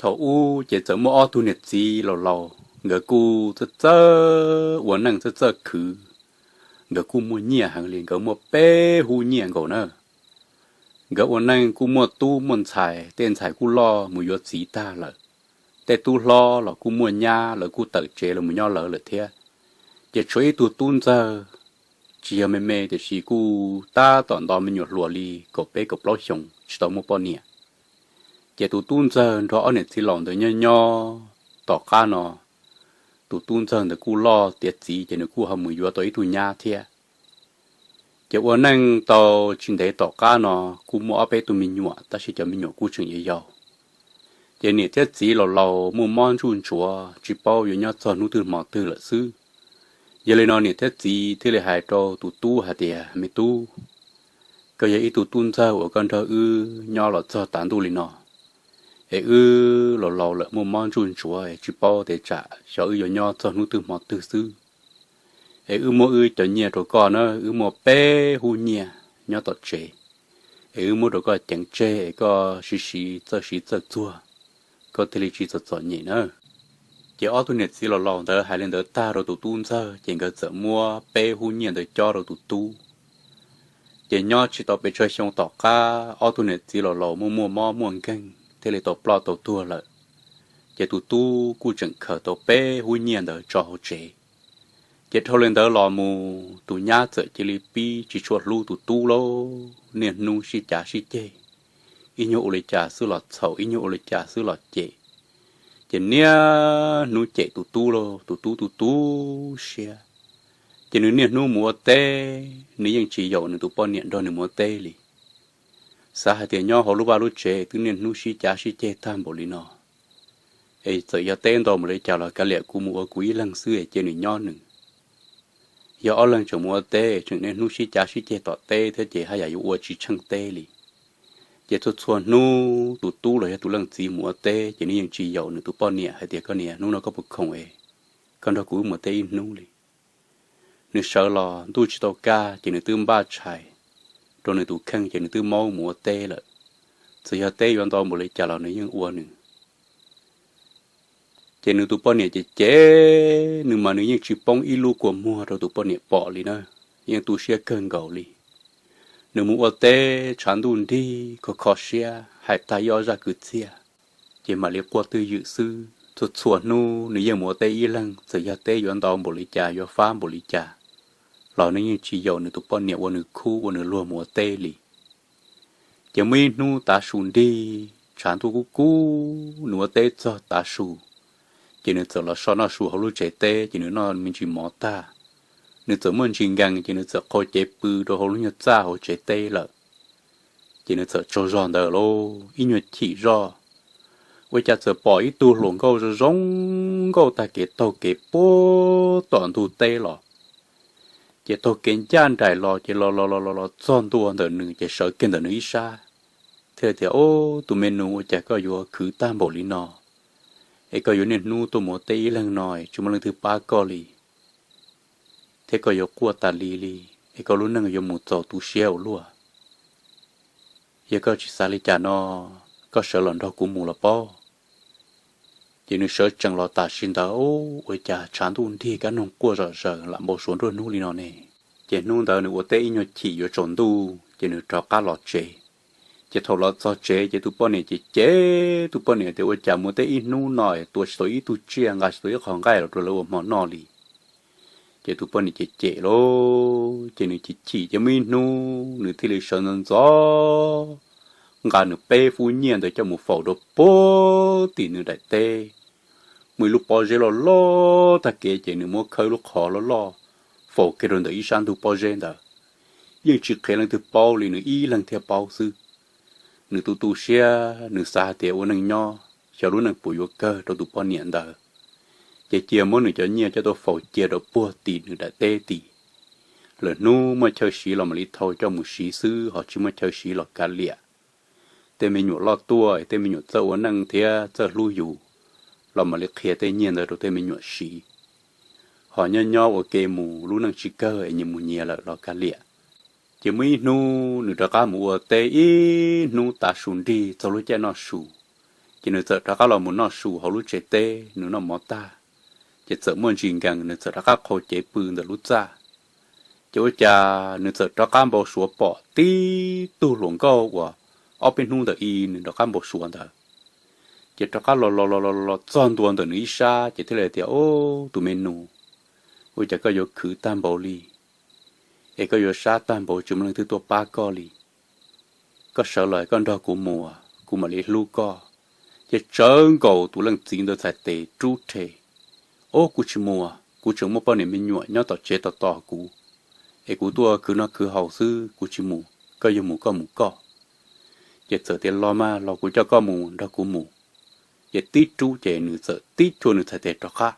Thaum ub ces txawm muaj ob tug niam txiv laus laus, nkawd kuj txawj txawj ua neej txawj txawj khwv. Nkawd kuj muaj nyiaj heev li, nkawd muaj peb hub nyiaj nkaus na. Nkawd ua neej kuj muaj tub muaj ntxhais, tej ntxhais kuj loj mus yuav txiv tag lawm. Tej tub hlob los kuj muaj nyab, lawv kuj tawm tsev los mus nyob lawv lawm thiab. Ces tshuav ib tug tub ntxawg, tsis yog me me tiam sis kuj tab tom nto me nyuam hluas li kaum peb kaum plaub xyoos, tsis tau muaj poj niam. Ces tus tub ntxawg nrog ob niam txiv laus ntawd nyob nyob tom qab no, tus tub ntxawg ntawd kuj loj tiav txiv ces nws kuj ho mus yuav tau ib tug nyab thiab. Ces ua neej tau tsis ntev tom qab no, kuj muaj ob peb tug me nyuam, tab sis cov me nyuam kuj tseem yau yau. Ces niam thiab txiv laus laus muaj mob ntsuj ntsuav tsis paub yuav nyob txog hnub twg hmo twg lawm xwb. Yog li no niam thiab txiv thiaj li hais rau tus tub hais tias, Me tub, koj yog ib tug tub ntxawg uas koj nrog wb nyob los txog tav ntuj li no, es wb laus laus lawm muaj mob ntsuj ntsuav es tsis paub tias tsam xyov wb yuav nyob txog hnub twg hmo twg xwb. Es wb muab wb cov nyiaj rau koj na, wb muaj peb hub nyiaj nyob tom tsev, es wb muab rau koj ceev tseg es koj siv siv txawj siv txawj txuag, koj thiaj li tsis txom txom nyem na. Ces ob tug niam txiv laus laus ntawd hais li ntawd tag rau tus tub ntxawg ces nkawd txawm muab peb hub nyiaj ntawd cob rau tus tub. Ces nyob tsis tau pes tsawg xyoo tom qab ob tug niam txiv laus laus muaj muaj mob muaj nkeeg thiaj li tau ploj tau tuag lawm. Ces tus tub kuj tseem khaws tau peb hub nyiaj ntawd tso hauv tsev. Ces dhau li ntawd los mus tus nyab txawm cia li pib tsis tshua hlub tus tub lauj, niaj hnub sib cav sib ceg, ib nyuag ua li cas xwb los txhaum, ib nyuag ua li cas xwb los cem. Ces niaj hnub cem tus tub lauj, tus tub tu tu siab. Ces nws niaj hnub mus ua teb, nws yeej tsis yaum nws tus poj niam nrog nws mus ua teb li. Xav hais tias nyob hauv lub vaj lub tsev twb niaj hnub sib cav sib ceg tag npaum li no, es txawm yog teb ntau npaum li cas los kav liam kuv mus ua kuv ib leeg xwb es cia nws nyob nws. Yog ob leeg tseem mus ua teb tseem niaj hnub sib cav sib ceg tom teb thiab ces haj yam yuav ua tsis tsheej teb li. Ces txhua txhua hnub tus tub los yog tus leej txiv mus ua teb ces nws yeej tsis yaum nws tus poj niam hais tias, Koj niam, hnub no koj puas khoom es koj nrog kuv wb mus teb ib hnub li? Nws sawv los ntuj tsis tau kaj ces nws twb npaj tshais rau nws tus kheej ces nws twb maub mus ua teb lawm. Txawm yog teb yuav ntau npaum li cas los nws yeej ua nws. Ces nws tus poj niam ces cem nws mas nws yeej tsis poob ib lub kua muag rau tus poj niam pom li na, yeej tu siab kawg nkaus li. Nws mus ua teb tshav ntuj nrig kho kho siab hais tag ib ob zaj kwv txhiaj, ces mam li quaj twj ywm xwb. Txhua txhua hnub nws yeej mus ua teb ib leeg, txawm yog teb yuav ntau npaum li cas yuav fab npaum li cas los nws yeej tsis yaum nws tus poj niam ua nws khub ua nws luag mus ua teb li. Ces muaj ib hnub tav su nrig tshav ntuj kub kub, nws ua teb txog tav su, ces nws txawm los so noj su hauv lub tsev teb ces nws noj me ntsis mov tag, nws txawm muaj ntsis nkees ces nws txawm qhau cev pw rau hauv lub nyuag txaj hauv tsev teb lawm. Ces nws txawm tsaug zog ntawd lauj, ib nyuag chim zoj, ua cas txawm pom ib tug hluas nkauj zoo zoo nkauj tag kev taug kev puag tom ntug teb los. Ces taug kev ncaj nraim los ces los los los los los txog ntua ntawm nws ces sawv kiag ntawm nws ib sab, thiaj tias, Ob, tus me nus, ua cas koj yuav khwv tag npaum li no, es koj yuav niaj hnub tuaj mus ua teb ib leeg no es tsis muaj leej twg pab koj li, thiab koj yuav quaj tas li li, es koj lub neej yuav mus txaus tu siab ua luaj. Yog koj tsis xav li cas no, koj sawv los nrog kuv mus los pob. Ces nws sawv tsees los tam sim ntawd, ua cas tshav ntuj nrig kab noog quaj zom zaws lam npau suav nruab hnub li no ne. Ces hnub ntawd nws ua teb ib nyuag chim yuav tsaus ntuj ces nws rov qab los tsev. Ces thaum los txog tsev ces tus poj niam ces cem tus poj niam tias, Ua cas mus ua teb ib hnub no es tua tsis tau ib tug tsiaj, nqa tsis tau ib qho nqaij los rau lawv ua hmo noj li. Ces tus poj niam ces cem lauj, ces nws chim chim ces muaj ib hnub nws thiaj li sawv ntxov ntxov nqa nws peb hub nyiaj ntawd coj mus faus rau puag tim nws daim teb. Muaj ib lub pob zeb loj loj tag kev ces nws muab khawb lub qhov loj loj faus kiag rau ntawm ib sab ntug pob zeb ntawd. Yeej tsis qhia leej twg paub li, nws ib leeg thiaj paub xwb. Nws tu tu siab, nws xav hais tias ua neej nyob xyov lub neej puas yuav kawg rau tus poj niam ntawd, ces cia muab nws cov nyiaj coj tuaj faus cia rau puag tim nws daim teb tim. Lwm hnub muaj chaw siv los mam li thau coj mus siv xwb, ho tsis muaj chaw siv los kav liam. Tej me nyuam loj tuaj, tej me nyuam txawj ua neej thiab txawj hlub yus, los mam li qhia tej nyiaj ntawd rau tej me nyuam siv. Ho nyob nyob ua ke mus, lub neej tsis kawg es nyias mus nyias lawm los kav liam. Ces muaj ib hnub nws rov qab mus ua teb ib hnub tav su nrig txog lub caij noj su, Ces nws txawm rov qab los mus noj su hauv lub tsev teb, nws noj mov tag, ces txawm muaj ntsis nkees, nws txawm rov qab qhau cev pw ntawm lub txaj. Ces ua cas nws txawm rov qab npau suav pom tib tug hluas nkauj uas ob peb hnub ntawm i nws rov qab npau suav ntawd, ces rov qab los los los los los txog ntua ntawm nws ib sab, ces thiaj li tias, Ub, tus me nus, ua cas koj yuav khwv tag npaum li, es koj yuav sab tag npaum tsis muaj leej twg tuaj pab koj li? Koj sawv los koj nrog kuv mus, kuv mam li hlub koj. Ces tsawv nkaus tus leej txiv ntawd txhais tes rub rhe, Ub, kuv tsis mus, kuv tseem muaj poj niam me nyuam nyob tom tsev tos tos kuv, es kuv tuaj khwv noj khwv haus xwb, kuv tsis mus, koj yuav mus koj mus koj. Ces txawm tias, Los mas los, kuv coj koj mus, nrog kuv mus. Ces tib rub ces nws txawm tib chua nws txhais tes rov qab.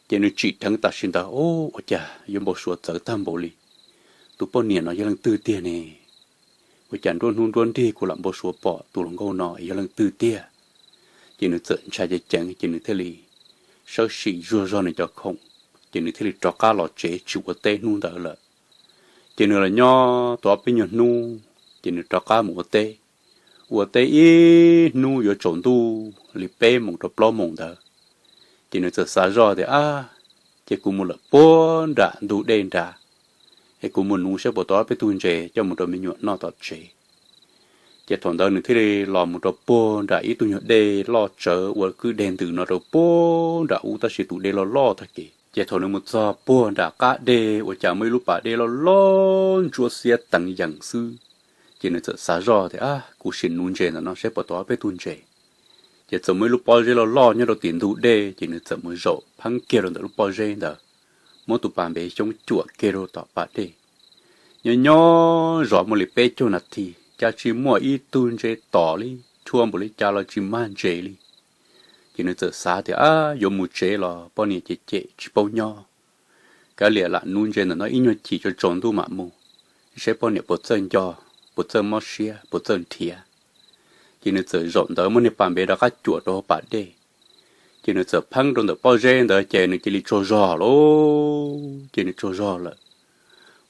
Ces nws tsim dheev tam sim ntawd, Ub, ua cas yuav npau suav txawv tag npaum li? Tus poj niam no yog leej twg tiag ne? Ua cas nruab hnub nruab nrig kuv lam npau suav pom tus hluas nkauj no yog leej twg tiag? Ces nws txawm ntshai ceev ceev, ces nws thiaj li sawv sim zuag zog nws cov khoom, ces nws thiaj li rov qab los tsev tsis ua teb hnub ntawd lawm. Ces nws los nyob tau ob peb nyuag hnub, ces nws rov qab mus ua teb. Ua teb ib hnub yuav tsaus ntuj li peb moos rau plaub moos ntawd, ces nws txawm xav zoj tias, Ab, ces kuv mus lawm puag nram ntug dej nrad, es kuv mus nuv saib puas tau ob peb tug ntses coj mus rau me nyuam noj tom tsev. Ces thaum ntawd nws thiaj li los mus rau puag nram ib tug nyuag dej loj tsawv ua kwj deg ntws no rau puag nram ub, tab sis tus dej loj loj tag kev. Ces thaum nws mus txog puag nram qab dej ua cas muaj ib lub pas dej loj loj ntsuab xiab teev yees xwb. Ces nws txawm xav zoj tias, Ab, kuv sim nuv ntses ntawm no saib puas tau ob peb tug ntses. Ces txawm muaj ib lub pob zeb loj loj nyob rau tim ntug dej, ces nws txawm mus zaum pheeb kiag rau ntawm lub pob zeb ntawd, muab tus pas npev xyoob cuam kiag rau tom pas dej. Nyob nyob zov muaj li peb caug nas this, cas tsis muaj ib tug ntses tom li, chua npaum li cas los tsis mag ntses li. Ces nws txawm xav tias, Ab, yuav mus tsev los poj niam cem cem tsis paub nyob, kav liam lam nuv ntses ntawm no ib nyuag chim tso tsaus ntuj mam mus, saib poj niam puas txawj nco, puas txawj mob siab, puas txawj nrhiav. Ces nws txawm zaum ntawd muab niag pas npev rov qab cuam rau hauv pas dej. Ces nws txawm pheeb rau ntawm pob zeb ntawd ces nws cia li tsaug zog lawm. Ces nws tsaug zog lawm,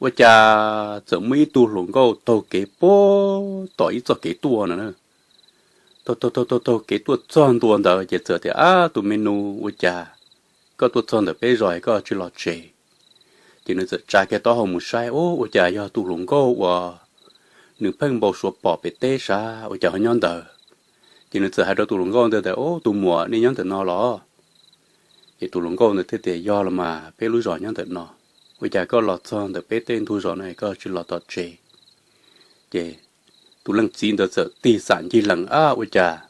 ua cas txawm muaj ib tug hluas nkauj taug kev puag tom ib txoj kev tuaj no na. Taug taug taug taug taug kev tuaj txog ntua ntawd ces txawm tias, Ab, tus me nus, ua cas koj tuaj txog ntawm peb zos koj tsis los tsev? Ces nws txawm tsa kiag taub hau mus saib, Ub, ua cas yog tus hluas nkauj uas nws pheej npau suav pom pem teb sav, ua cas ho nyob ntawd? Ces nws txawm hais rau tus hluas nkauj ntawd tias, Ub, tus muam, nej nyob ntawm no los? Ces tus hluas nkauj ntawd thiaj tias, Yog los mas, peb lub zos nyob ntawm no, ua cas koj los txog ntawm peb tej ntug zos no koj tsis los tom tsev? Ces tus leej txiv ntawd txawm tig xam ncig lees, Ab, ua cas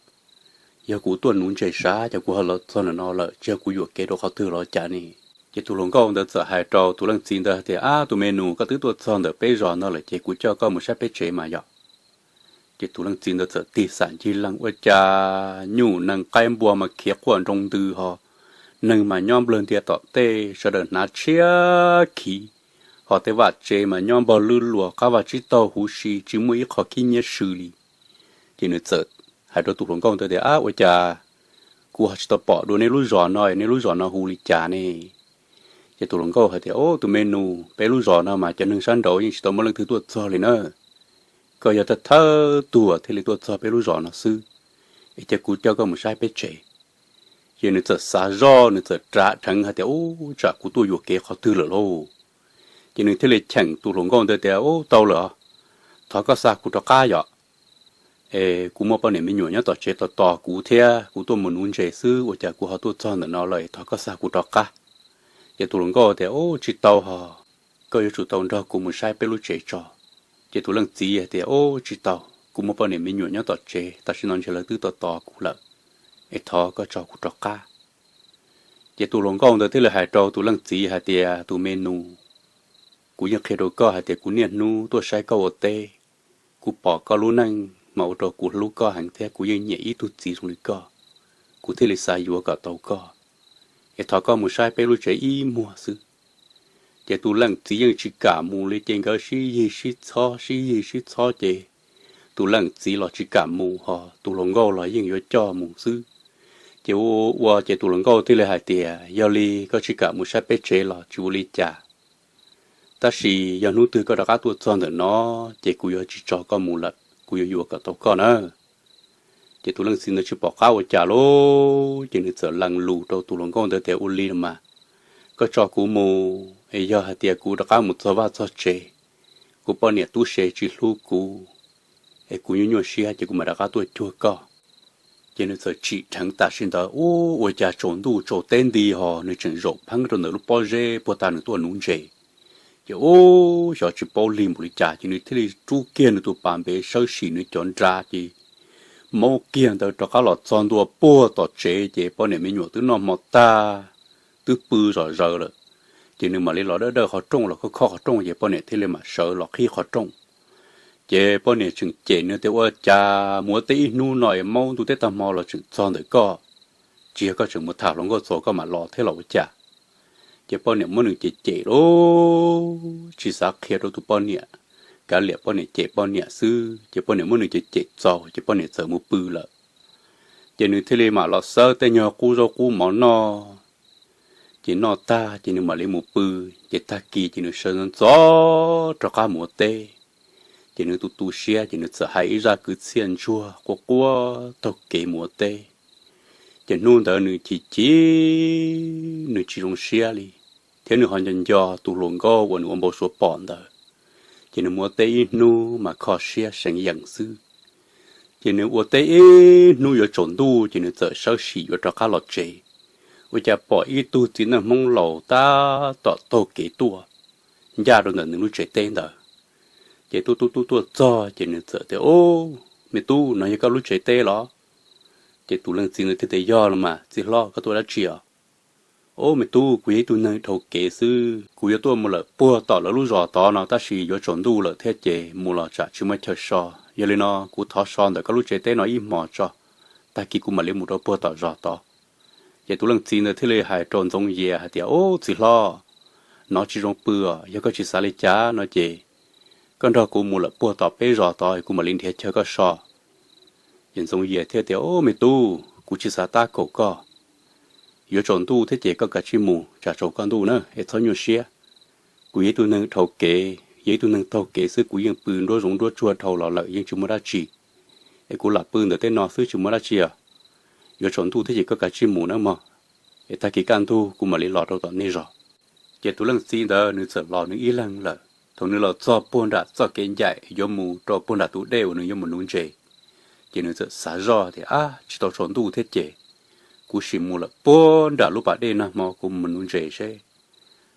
yog kuv tuaj nuv ntses sav, cas kuv ho los txog ntawm no lawm, tsis yog kuv yuam kev rau qhov twg los cas ne? Ces tus hluas nkauj ntawd txawm hais rau tus leej txiv ntawd tias, Ab, tus me nus, koj twb tuaj txog ntawm peb zos no lawm ces kuv coj koj mus saib peb tsev mas yog. Ces tus leej txiv ntawd txawm tig xam ncig lees, ua cas nyuj nees qaib npua mas khiav quaj nroo ntws ho, neeg mas nyob nplawg ntias tom tej, sawv daws hnav tshiab khiv, ho tej vaj tsev mas nyob npog lwb luas, qab vaj tsib taug huv si, tsis muaj ib qho khib nyiab sw li. Ces nws txawm hais rau tus hluas nkauj ntawd tias, Ab, ua cas kuv ho tsis tau pom dua nej lub zos no, nej lub zos no hu li cas ne? Ces tus hluas nkauj hais tias, Ub, tus me nus, peb lub zos no mas cov neeg sab nraud yeej tsis tau muaj leej twg tuaj txog li na. Koj yog thawj thawj tug thiaj li tuaj txog peb lub zos no xwb, es cia kuv coj koj mus saib peb tsev. Ces nws txawm xav zoj, nws txawm rav dheev hais tias, Ub, tsam kuv tuaj yuam kev qhov twg lawm lauj. Ces nws thiaj li cheem tus hluas nkauj ntawd tias, Ub, tau lawm, thov koj xa kuv rov qab yom. Es kuv muaj poj niam me nyuam nyob tom tsev tos tos kuv thiab, kuv tuaj mus nuv ntses xwb, ua cas kuv ho tuaj txog ntawm no lawm, thov koj xa kuv rov qab. Ces tus hluas nkauj tias, Ub, tsis tau ho, koj yuav tsum tau nrog kuv mus saib peb lub tsev tso. Ces tus leej txiv hais tias, Ub, tsis tau, kuv muaj poj niam me nyuam nyob tom tsev, tam sim no ntshe lawv twb tos tos kuv lawm, es thov koj tso kuv rov qab. Ces tus hluas nkauj ntawd thiaj li hais rau tus leej txiv hais tias, Tus me nus, kuv yeej qhia rau koj hais tias kuv niaj hnub tuaj saib koj ua teb, kuv pom koj lub neej mas ua rau kuv hlub koj heev thiab kuv yeej nyiam ib tug txiv zoo li koj, kuv thiaj li xav yuav kom tau koj. Es thov koj mus saib peb lub tsev ib muag xwb. Ces tus leej txiv yeej tsis kam mus li, ces nkawd sib yig sib txhob sib yig sib txhob ces tus leej txiv los tsis kam mus, ho tus hluas nkauj los yeej yuav coj mus xwb. Ces ua ua ces tus hluas nkauj thiaj li hais tias, Yog li koj tsis kam mus saib peb tsev los tsis ua li cas, tab sis yog hnub twg koj rov qab tuaj txog ntawm no, ces kuv yuav tsis tso koj mus lawm, kuv yuav yuav kom tau koj na. Ces tus leej txiv ntawd tsis pom qab ua cas lauj, ces nws txawm lees lus rau tus hluas nkauj ntawd tias, Ua li los mas, koj tso kuv mus es yog hais tias kuv rov qab mus txog vaj txog tsev, kuv poj niam tub se tsis hlub kuv, es kuv nyuaj nyuaj siab ces kuv mam rov qab tuaj cuag koj. Ces nws txawm tsim dheev tam sim ntawd, ua cas tsaus ntuj tsaus teb nti ho nws tseem zaum pheeb rau ntawm lub pob zeb puag ta nws tuaj nuv ntses. Ces ub, xyov tsis paub lig npaum li cas ces nws thiaj li rub kiag nws tus pas npev sawb sim nws cov nra ces maub kiag ntawd rov qab los txog ntua puag tom tsev ces poj niam me nyuam twb noj hmo tag, twb pw zom zaws lawm. Ces nws mam li los dawj dawj qhov rooj los khob khob qhov rooj ces poj niam thiaj li mam sawv los qhib qhov rooj. Ces poj niam tseem cem nws tias, Ua cas mus ua teb ib hnub no es maub ntuj teb tag hmo los tseem txog ntawm koj? Tsis yog koj tseem mus tham hluas nkauj txaus koj mam los thiab los ua cas? Ces poj niam muab nws cem cem lauj, tsis xav qhia rau tus poj niam, kav liam poj niam cem poj niam xwb ces poj niam muab nws cem cem txaus ces poj niam txawm mus pw lawm. Ces nws thiaj li mam los xawb tej nyuag qub zaub qub mov noj. Ces noj tag ces nws mam li mus pw. Ces tag kis ces nws sawv ntxov ntxov rov qab mus ua teb. Ces nws tu tu siab ces nws txawm hais ib zaj kwv txhiaj ntsuag quaj quaj taug kev mus ua teb. Ces hnub ntawd nws chim chim, nws tsis zoo siab li, thiab nws ho nco nco tus hluas nkauj uas nws ua npau suav pom ntawd. Ces nws mus ua teb ib hnub mas kho siab seev yees xwb. Ces nws ua teb ib hnub yuav tsaus ntuj ces nws txawm sawb sim yuav rov qab los tsev, ua cas pom ib tug txiv neej Hmoob laus tab tom taug kev tuaj ncaj rau ntawm nws lub tsev teb ntawd. Ces tuaj tuaj tuaj tuaj txog ces nws txawm tias, Ub, me tub, no yog koj lub tsev teb los? Ces tus leej txiv ntawd thiaj tias, Yog los mas, txiv hlob, koj tuaj dab tsi os? Ub, me tub, kuv yog ib tug neeg dhau kev xwb, kuv yuav tuaj mus lawm puag tom lawv lub zos tod no tab sis yuav tsaus ntuj lawm thiab ces mus los tsam tsis muaj chaw so. Yog li no kuv thov so ntawm koj lub tsev teb no ib hmos tso, tag kis kuv mam li mus rau puag tom zos tod. Ces tus leej txiv ntawd thiaj li hais rau Ntxoov Yias hais tias, Ub, txiv hlob, no tsis zoo pw os, yog koj tsis xav li cas no ces koj nrog kuv mus lawm puag tom peb zos tod kuv mam li nrhiav chaw koj so. Ces Ntxoov Yias thiaj tias, Ub, me tub, kuv tsis xav tab kaum koj, yuav tsaus ntuj thiab ces koj kav tsij mus tsam tsaus koj ntuj na es txhob nyuaj siab. Kuv yog ib tug neeg dhau kev, yog ib tug neeg taug kev xwb kuv yeej pw nruab zoov nruab tsuag dhau los lawm yeej tsis muaj dab tsi, es kuv lam pw ntawm tej no xwb tsis muaj dab tsi os. Yuav tsaus ntuj thiab ces koj kav tsij mus nawb mog, es tag kis kaj ntug kuv mam li los rau tom nej zos. Ces tus leej txiv ntawd nws txawm los nws ib leeg lawm. Thaum nws los txog puag nram txoj kev ncaim yuav mus rau puag nram tus dej uas nws yuav mus nuv ntses, ces nws txawm xav zoj tias, Ab, tsis tau tsaus ntuj thiab ces kuv sim mus lawm puag nram lub pas dej nag hmo kuv mus nuv ntses seb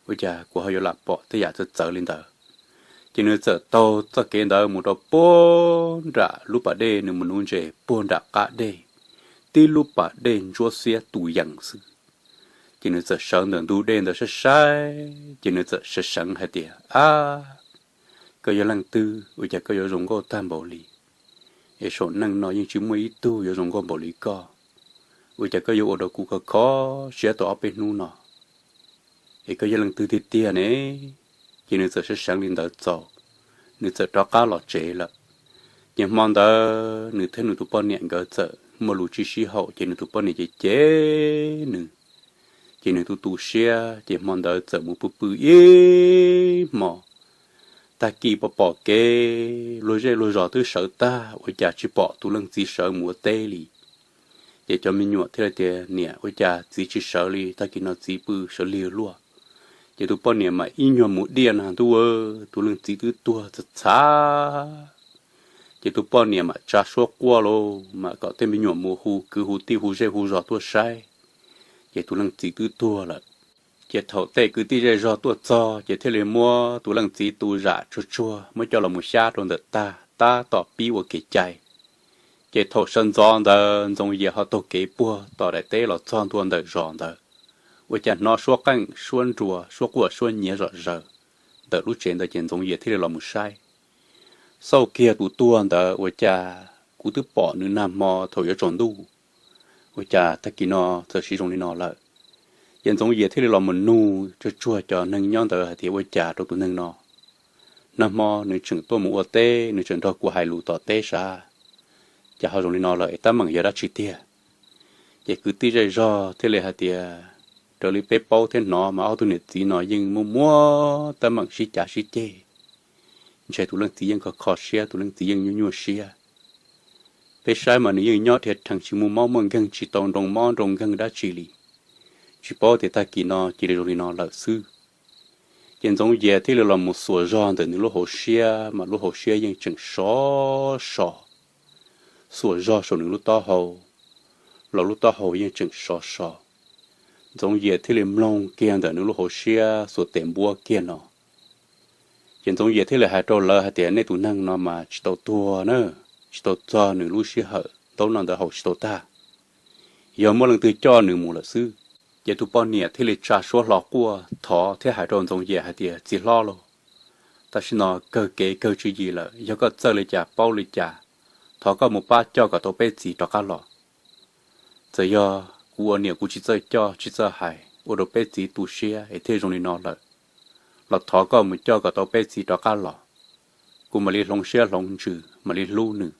ua cas kuv ho yuav lam pom tej yam txawv txawv li ntawd. Ces nws txawm taug txoj kev ntawd mus rau puag nram lub pas dej nws mus nuv ntses puag nram qab dej, tib lub pas dej ntsuab xiab tu yees xwb. Ces nws txawm sawv ntawm ntug dej ntawd saib saib ces nws txawm seev seev hais tias, Ab, koj yog leej twg ua cas koj yuav zoo nkauj tag npaum li? Es saum neej no yeej tsis muaj ib tug yuav zoo nkauj npaum li koj. Ua cas koj yuav ua rau kuv kho kho siab tau ob peb hnub no? Es koj yog leej twg tiag tiag ne? Ces nws txawm seev seev li ntawd txaus, nws txawm rov qab los tsev lawm. Ces hmo ntawd nws thiab nws tus poj niam nkawd txawm muaj lus tsis sib haum ces nws tus poj niam cem cem nws, ces nws tu tu siab ces hmo ntawd txawm mus pw pw ib hmo. Tag kis pom pom kev luag zej luag zos twb sawv tag ua cas tsis pom tus leej txiv sawv mus ua teb li. Ces cov me nyuam thiaj li tias, Niam, ua cas txiv tsis sawv li, tag kis no txiv pw sawv lig luaj. Ces tus poj niam mam ib nyuag mus diaj na ntuj, tus leej txiv twb tuag txhav txhav. Ces tus poj niam mam tsa suab quaj lauj, mam kom tej me nyuam mus hu kwv hu tij hu zej hu zos tuaj saib, ces tus leej txiv twb tuag lawm. Ces thaum tej kwv tij zej zog tuaj txog ces thiaj li muab tus leej txiv tu zam tsuag tsuag muab coj los mus xyab rau ntawm tag tab tom pib ua kev cai. Ces thaum sawv ntxov ntawd Ntxoov Yias ho taug kev puag tom daim teb los txog ntua ntawm zos ntawd, ua cas hnov suab qeej suab nruas suab quaj suab nyiav zom zaws ntawm lub tsev ntawd ces Ntxoov Yias thiaj li los mus saib. Xauj kiag tus tuag ntawd ua cas kuv twb pom nws nag hmo thaum yuav tsaus ntuj, ua cas tag kis no txawm siv zoo li no lawm. Ces Ntxoov Yias thiaj li los mus nug tsuag tsuag cov neeg nyob ntawd hais tias ua cas rau tus neeg no, nag hmo nws tseem tuaj mus ua teb, nws tseem nrog kuv hais lus tom teb sav, cas ho zoo li no lawm es tab meem yog dab tsi tiag? Ces kwv tij zej zog thiaj li hais tias raws li peb paub thiab hnov mas ob tug niam txiv no yeej muaj muab tab meem sib cav sib ceg, ntshe tus leej txiv yeej kho kho siab, tus leej txiv yeej nyuaj nyuaj siab. Peb saib mas nws yeej nyob dhia rhees tsis muaj mob muaj nkeeg, tsis tau nroo mob nroo nkeeg dab tsi li. Tsis paub tias tag kis no cia li zoo li no lawm xwb. Ces Ntxoov Yias thiaj li los mus xuas zog ntawm nws lub hauv siab mas lub hauv siab yeej tseem sov so. Xuas zog saum nws lub taub hau los lub taub hau yeej tseem sov so. Ntxoov Yias thiaj li mloog kiag ntawm nws lub hauv siab xuas tes npuab kiag no. Ces Ntxoov Yias thiaj li hais rau lawv hais tias, nej tus neeg no mas tsis tau tuag na, tsis tau txog nws lub sij hawm ntaub no ntawd haus tsis tau tag, yog muaj leej twg coj nws mus lawm xwb. Ces tus poj niam thiaj li tsa suab hlo quaj thov thiab hais rau Ntxoov Yias hais tias, txiv hlob lauj, tam sim no kawg kev kawg tswv yim lawm, yog koj txawj li cas paub li cas, thov koj mus pab coj kom tau peb txiv rov qab los. Txawm yog kuv ua niam kuv tsis txawj coj tsis txawj hais ua rau peb txiv tu siab es thiaj zoo li no lawm, los thov koj mus coj kom tau peb txiv rov qab los, kuv mam li hloov siab hloov ntsws mam li hlub nws.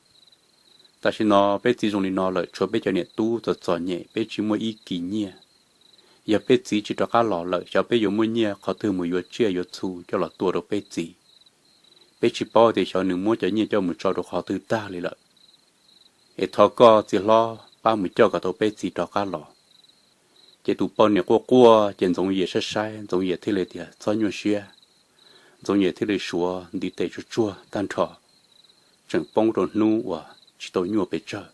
Tam sim no peb txiv zoo li no lawm, tshuav peb cov niam tub txom txom nyem peb tsis muaj ib kis nyiaj. Yog peb txiv tsis rov qab los lawm xyov peb yuav muaj nyiaj qhov twg mus yuav tsiaj yuav txhu coj los tua rau peb txiv. Peb tsis paub tias xyov nws muab cov nyiaj coj mus tso rau qhov twg tag li lawm. Es thov koj txiv hlob pab mus coj kom tau peb txiv rov qab los. Ces tus poj niam quaj quaj ces Ntxoov Yias saib saib, Ntxoov Yias thiaj li tias, txhob nyuaj siab. Ntxoov Yias thiaj li suav ntiv tes tsuag tsuag tag nrho, tseem poob rau hnub uas tsis tau nyuaj pes tsawg.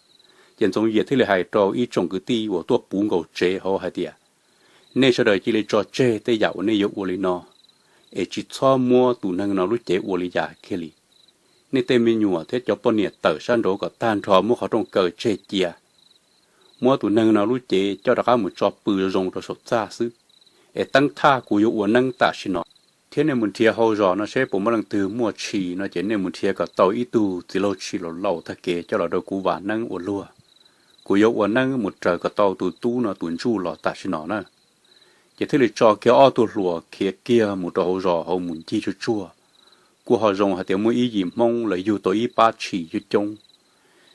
Ces Ntxoov Yias thiaj li hais rau ib tsoom kwv tij uas tuaj puv nkaus tsev hauv hais tias, nej sawv daws cia li tso tseg tej yam uas nej yuav ua li no, es tsis txhob muab tus neeg no lub cev ua li cas kiag li. Nej tej me nyuam thiab cov poj niam tawm sab nraud kom tag nrho, muab qhov rooj kaw tseg cia. Muab tus neeg no lub cev coj rov qab mus tso pw zoo rau saum txaj xwb, es teeb thaj kuv yuav ua neeb tam sim no. Thiab nej mus nrhiav hauv zos no seb puas muaj leej twg muaj tshis no ces nej mus nrhiav kom tau ib tug txiv laug tshis laus laus tag kev coj los rau kuv vam neeb ua luag. Kuv yuav ua neeb mus raws kom tau tus tub no tus ntsuj los tam sim no na. Ces thiaj li tso kiag ob tug hluas khiav kiag mus rau hauv zos hauv mus ncig tsuag tsuag. Kuj ho zoo hais tias muaj ib yim Hmoob lawv yug tau ib pab tshis coob coob.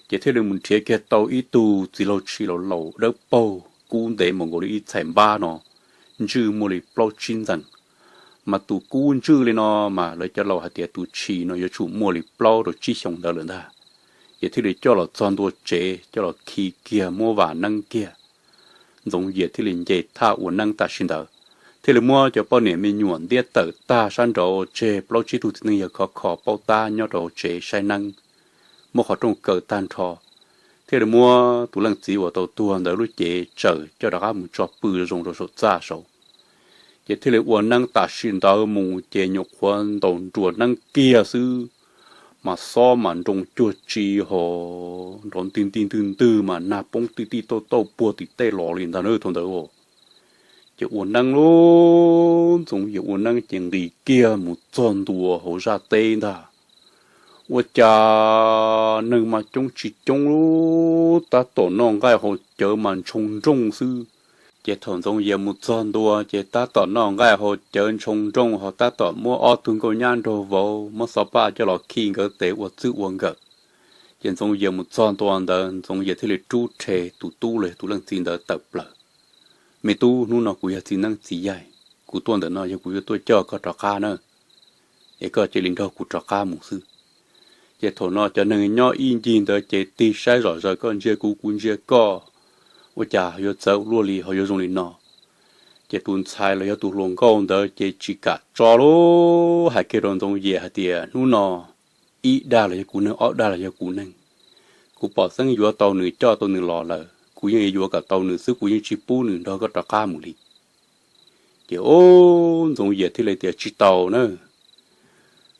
Ces thiaj li mus nrhiav kiag tau ib tug txiv laug tshis laus laus dawb paug kub ntev npaum nkaus li ib txhais npab no, ntswj muaj li plaub tsib ntxees. Mas tus kub ntswj li no mas lawv cov laus hais tias tus tshis no yuav tsum muaj li plaub rau tsib xyoos ntawd lawm ntag. Ces thiaj li coj los txog ntua tsev coj los khi kiag muab vam neeb kiag. Ntxoov Yias thiaj li nce thaj ua neeb tam sim ntawd, thiaj li muab cov poj niam me nyuam ntiab tawm tag sab nraud tseg plaub tsib tug txiv neej yawg khov kho paub tab nyob rau hauv tsev saib neeb, muab qhov rooj kaw tag nrho, thiaj li muab tus leej txiv uas tau tuag ntawd lub cev tsaws coj rov qab mus tso pw zoo rau saum txaj saud. Ces thiaj li ua neeb tam sim ntawd mus ces nyuam qhuav ntaus nruas neeb kiag xwb, mas xob mas nroo cuag tsi ho nrov ntwg ntij ntwg ntwg mas nag poob tij tij tauj tauj puag tim tej los li ntag na thaum ntawd. Ces ua neeb lub, Ntxoov Yias ua neeb ces nqis kiag mus txog ntua hauv zaj teb ntag. Ua cas neeg mas coob tsis coob lub, tab tom noj nqaij haus cawv mas ntshoo nrooj xwb. Ces thaum Ntxoov Yias mus txog ntua ces tab tom noj nqaij haus cawv ntshoo nrooj ho tab tom muab ob tug nkauj nyab nraug vauv muab xov paj coj los khi nkawd tes ua txwj ua nkawm. Ces Ntxoov Yias mus txog ntua ntawd Ntxoov Yias thiaj li rub rhe tus tub los yog tus leej txiv ntawd tawm plaws. Me tub, hnub no kuv yog txiv neeb txiv yaig, kuv tuaj ntawm no yog kuv yuav tuaj coj koj rov qab na, es koj cia li nrog kuv rov qab mus xwb. Ces thaum no cov neeg nyob ib ncig ntawd ces tig saib zom zaws, koj ntsia kuv kuv ntsia koj, ua cas yuav txawv ua luaj li ho yuav zoo li no. Ces tus ntxhais los yog tus hluas nkauj ntawd ces tsis kam tso lub, hais kiag rau Ntxoov Yias hais tias, hnub no ib dag los yog kuv neeg, ob dag los yog kuv neeg. Kuv pom xeeb yuav tau nws coj tau nws los lawm, kuv yeej yuav kom tau nws xwb, kuv yeej tsis pub nws nrog koj rov qab mus li. Ces ub, Ntxoov Yias thiaj li tias, tsis tau na,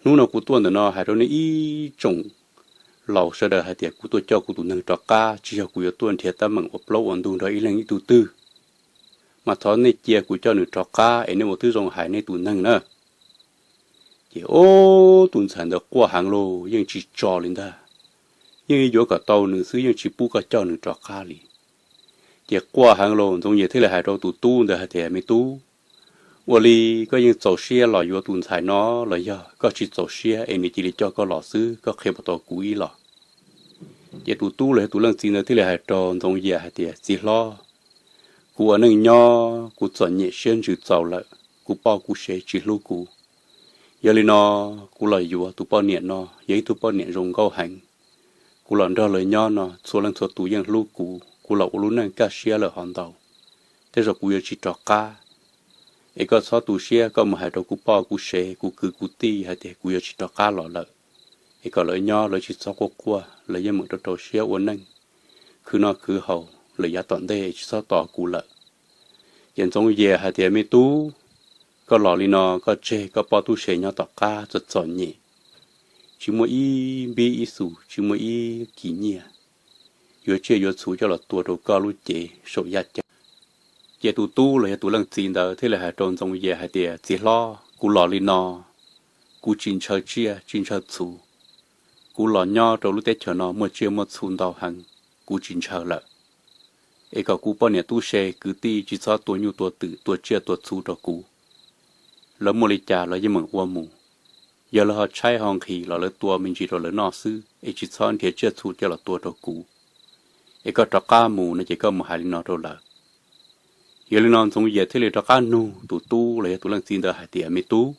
hnub no kuv tuaj ntawm no hais rau nej ib tsoom laus sawv daws hais tias kuv tuaj coj kuv tus neeg rov qab, tsis yog kuv yuav tuaj nrhiav teeb meem ua plaub ua ntug nrog ib leeg ib tug twg. Mas thov nej cia kuv coj nws rov qab es nej ua tib zoo hais nej tus neeg na. Ces ub, tus ntxhais ntawd quaj heev los yeej tsis tso li ntag, yeej yuav kom tau nws xwb, yeej tsis pub koj coj nws rov qab li. Ces quaj heev los Ntxoov Yias thiaj li hais rau tus tub ntawd hais tias, me tub, ua li koj yeej txaus siab los yuav tus ntxhais no los yog koj tsis txaus siab es nws cia li coj koj los xwb, koj qhia puas tau kuv ib los? Ces tus tub los yog tus leej txiv ntawd thiaj li hais rau Ntxoov Yias hais tias, txiv hlob, kuv ua neej nyob kuv txom nyem siab ntsws txaus lawm, kuv poj kuv sev tsis hlub kuv. Yog li no, kuv los yuav tus poj niam no, yog ib tug poj niam zoo nkauj heev. Kuv los nrog lawv nyob no txhua leej txhua tus yeej hlub kuv, kuv los ua lub neej kaj siab lawm hov ntau. Tej zaum kuv yuav tsis rov qab. Es koj txhob tu siab, koj mus hais rau kuv poj kuv sev, kuv kwv kuv tij hais tias kuv yuav tsis rov qab los lawm. Es kom lawv nyob lawv tsis txhob quaj quaj, lawv yeej meem rau rau siab ua neej, khwv noj khwv haus lawm yav tom ntej, tsis txhob tos kuv lawm. Ces Ntxoov Yias hais tias, Me tub, koj los li no, koj tseg koj poj tub se nyob tom qab txom txom nyem, tsis muaj ib npib ib xus, tsis muaj ib kis nyiaj yuav tsiaj yuav txhu coj los tua rau koj lub cev saum yaj ceeb. Ces tus tub los yog tus leej txiv ntawd thiaj li hais rau Ntxoov Yias hais tias, Txiv hlob, kuv los li no, kuv tsis ntshaw tsiaj tsis ntshaw txhu. Kuv los nyob rau lub teb chaws no muaj tsiaj muaj txhu ntau heev, kuv tsis ntshaw lawm. Es kom kuv poj niam tub se kwv tij tsis txhob tua nyuj tua twm tua tsiaj tua txhu rau kuv. Lawv muaj li cas lawv yeej meem ua mus. Yog lawv ho tshaib ho nqhis los lawv tua me ntsis rau lawv noj xwb, es tsis txhob nrhiav tsiaj txhu coj los tua rau kuv. Es koj rov qab mus no ces koj mus hais li no rau lawv. Yog li no Ntxoov Yias thiaj li rov qab nug tus tub los yog tus leej txiv ntawd hais tias, Me tub,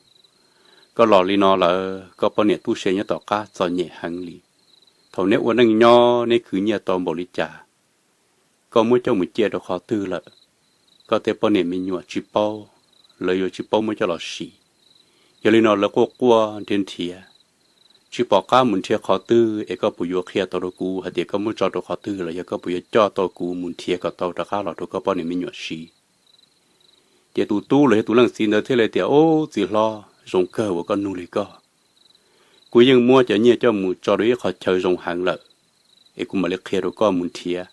koj los li no lawm, koj poj niam tub se nyob tom qab txom nyem heev li. Thaum neb ua neej nyob neb khwv nyiaj tau npaum li cas, koj muab coj mus cia rau qhov twg lawm? Koj tej poj niam me nyuam tsis paub, lawv yuav tsis paub muab coj los siv. Yog li no lawv quaj quaj nrhiav nrhiav, tsis pom qab mus nrhiav qhov twg, es koj puas yuav qhia tau rau kuv hais tias koj muab tso rau qhov twg los yog koj puas yuav coj tau kuv mus nrhiav kom tau rov qab los rau koj poj niam me nyuam siv? Ces tus tub los yog tus leej txiv ntawd thiaj li tias, Ub, txiv hlob, zoo kawg uas koj nug li koj. Kuv yeej muab cov nyiaj coj mus tso rau ib qhov chaw zoo heev lawm, es kuv mam li qhia rau koj mus nrhiav,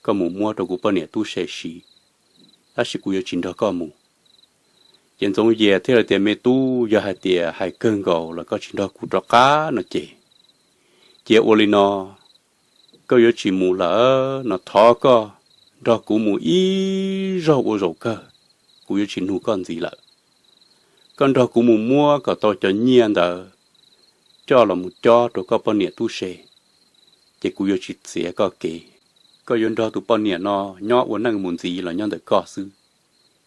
koj mus muab rau kuv poj niam tub se siv, tab sis kuv yuav tsis nrog koj mus. Ces Ntxoov Yias thiaj li tias, Me tub, yog hais tias hais kawg nkaus los koj tsis nrog kuv rov qab no ces, cia ua li no, koj yuav tsis mus lawm no thov koj nrog kuv mus ib zaug ua zaum kawg, kuv yuav tsis nug koj ntxiv lawm. Koj nrog kuv mus muab kom tau cov nyiaj ntawd coj los mus cob rau koj poj niam tub se, ces kuv yuav tsis txiav koj kev. Koj yuav nrog tus poj niam no nyob ua neej mus ntxiv los nyob ntawm koj xwb.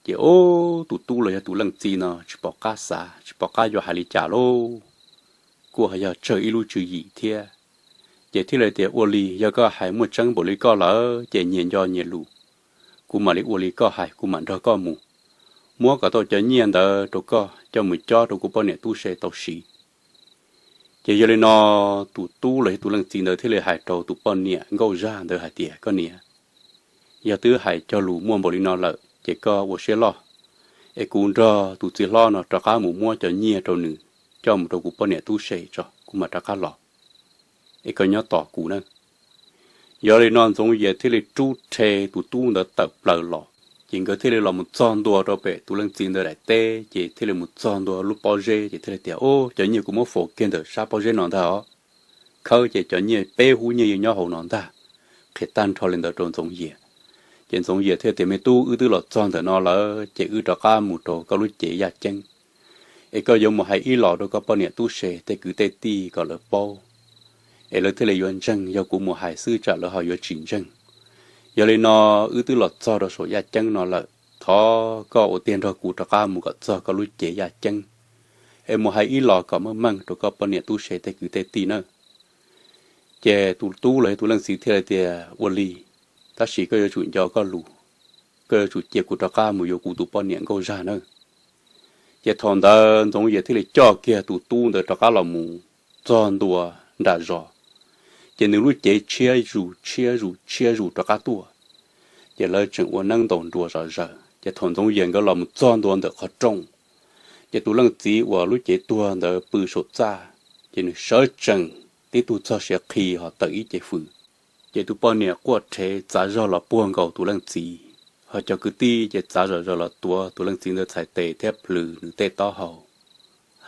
Ces ub, tus tub los yog tus leej txiv no tsis pom qab xav, tsis pom qab yuav hais li cas lauj, kuj ho yog tsawg ib lub tswv yim thiab. Ces thiaj li tias, Ua li, yog koj hais muaj tseeb npaum li koj lawm ces nyias nco nyias lus, kuv mam li ua li koj hais, kuv mam nrog koj mus, muab kom tau cov nyiaj ntawd rau koj coj mus cob rau kuv poj niam tub se tau siv. Ces yog li no tus tub los yog tus leej txiv ntawd thiaj li hais rau tus poj niam nkauj zaj ntawd hais tias, Koj niam, yog twb hais cog lus muaj npaum li no lawm ces koj ua siab loj, es kuv nrog tus txiv hlob no rov qab mus muab cov nyiaj rau nws coj mus rau kuv poj niam tub se tso, kuv mam rov qab los, es koj nyob tos kuv na. Yog li no Ntxoov Yias thiaj li rub rhe tus tub ntawd tawm plaws los, ces nkawd thiaj li los mus txog ntua rau pem tus leej txiv ntawd daim teb, ces thiaj li mus txog ntua lub pob zeb, ces thiaj li tias, Ub, cov nyiaj kuv muab faus kiag ntawm sab pob zeb no ntag os. Khawb ces cov nyiaj peb hub nyiaj yeej nyob hauv no ntag. Qhia tag nrho li ntawd rau Ntxoov Yias. Ces Ntxoov Yias thiaj tias, Me tub, wb twb los txog ntawm no lawm ces wb rov qab mus rau koj lub cev yaj ceeb, es koj yuav mus hais ib los rau koj poj niam tub se tej kwv tej tij kom lawv paub, es lawv thiaj li yuav ntseeg, yog kuv mus hais xwb tsam lawv ho yuav tsis ntseeg. Yog li no wb twb los txog rau saum yaj ceeb no lawm, thov koj ua tiag nrog kuv rov qab mus kom txog koj lub cev yaj ceeb, es mus hais ib los kom meej meej rau koj poj niam tub se tej kwv tej tij nawb. Ces tus tub los yog tus leej txiv thiaj li tias, Ua li, tab sis koj yuav tsum nco koj lus, koj yuav tsum cia kuv rov qab mus yuav kuv tus poj niam nkauj zaj nawb. Ces thaum ntawd Ntxoov Yias thiaj li coj kiag tus tub ntawd rov qab los mus txog ntua nram zos, ces nws lub cev tshiab zus tshiab zus tshiab zus rov qab tuaj. Ces lawv tseem ua neeb ntaus nruas zom zaws, ces thaum Ntxoov Yias nkawd los mus txog ntua ntawm qhov rooj, ces tus leej txiv uas lub cev tuag ntawd pw saum txaj, ces nws sawv tsees tib tug txog siav qhi ho tawm ib ce fws. Ces tus poj niam quaj rhev txav zog los puag nkaus tus leej txiv, ho cov kwv tij ces txav zom zaws los tuav tus leej txiv ntawd txhais tes thiab plhws nws tej taub hau,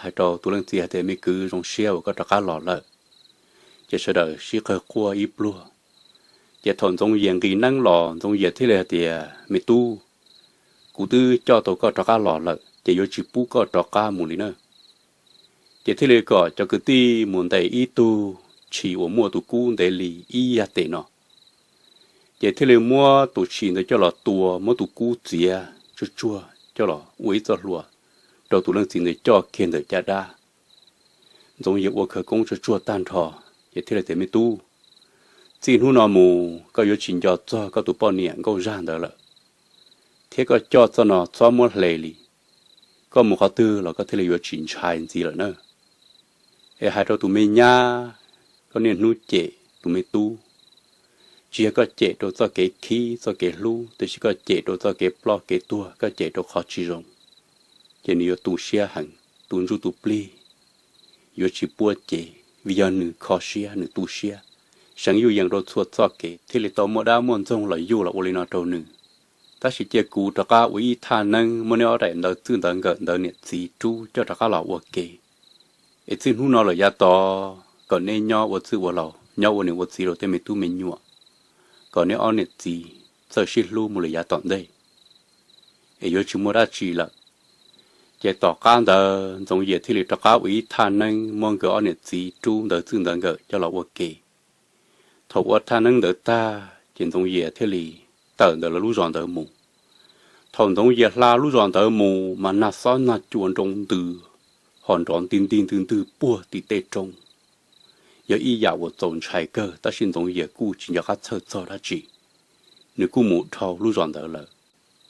hais rau tus leej txiv hais tias, Me kwv, zoo siab uas koj rov qab los lawm. Ces sawv daws sib qawg quaj ib pluag. Ces thaum Ntxoov Yias nqis neeb los Ntxoov Yias thiaj li hais tias, Me tub, kuv twb coj tau koj rov qab los lawm ces yuav tsis pub koj rov qab mus li na. Ces thiaj li kom cov kwv tij mus ntes ib tug tshis uas muaj tus kub ntev li ib yam tes no. Ces thiaj li muab tus tshis ntawd coj los tua, muab tus kub txiav tsuag tsuag coj los ua ib txoj hlua rau tus leej txiv ntawd coj kiag ntawm caj dab. Ntxoov Yias ua khawv koob tsuag tsuag tag nrho, ces thiaj li tias, Me tub, Txij hnub no mus koj yuav tsis nco txog koj tus poj niam nkauj zaj ntawd lawm, thiab koj coj txoj no txhob muab hle li. Koj mus qhov twg los koj thiaj li yuav tsis ntshai ntxiv lawm na. Es hais rau tus me nyab, koj niaj hnub cem tus me tub, tsis yog koj cem rau txoj kev khib txoj kev hlub, tiam sis koj cem rau txoj kev ploj kev tuag, koj cem rau qhov tsis zoo, ces nws yuav tu siab heev, tus ntsuj tus plig yuav tsis puab cev, vim yog nws kho siab nws tu siab, seev yuj yees rau txhua txoj kev thiaj li tau muaj dab muaj ntxoog los yuj los ua li no rau nws. Tab sis cia kuv rov qab ua ib thaj neeb muab neb ob daim ntawv txwj ntawv nkawm ntawv niam txiv rub coj rov qab los ua ke. Es txij hnub no lawm yav tod kom neb nyob ua txwj ua laus, nyob ua niam ua txiv rau tej me tub me nyuam, kom neb ob niam txiv txawj sib hlub mus lawm yav tom ntej, es yuav tsis muaj dab tsi lawm. Ces tom qab ntawd Ntxoov Yias thiaj li rov qab ua ib thaj neeb muab nkawd ob niam txiv rub ntawv txwj ntawv nkawm coj los ua ke. Thaum ua thaj neeb ntawd tag ces Ntxoov Yias thiaj li tawm ntawm lawv lub zos ntawd mus. Thaum Ntxoov Yias hla lub zos ntawd mus mas nag xob nag cua nroo ntws, ho nrov nti nti ntwg ntwg puag tim tej roob. Yog ib yam uas txaus ntshai kawg, tab sis Ntxoov Yias kuj tsis nco qab txhawj txog dab tsi, nws kuj mus dhau lub zos ntawd lawm.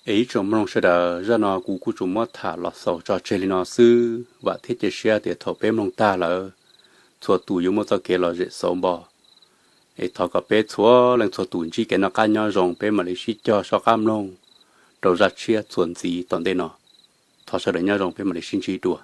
Es ib tsoom mloog sawv daws, zaj no kuv kuj tsuas muab tham los xaus tso tseg li no xwb, vam thiab cia siab tias thaum peb mloog tag lawm, txhua tus yuav muaj txoj kev lom zem xauv npo. Es thov kom peb txhua leej txhua tus ntsib kev noj qab nyob zoo, peb mam li sib cog soj qab mloog rau zaj tshiab txuas ntxiv tom ntej no. Thov sawv daws nyob zoo, peb mam li sib ntsib dua.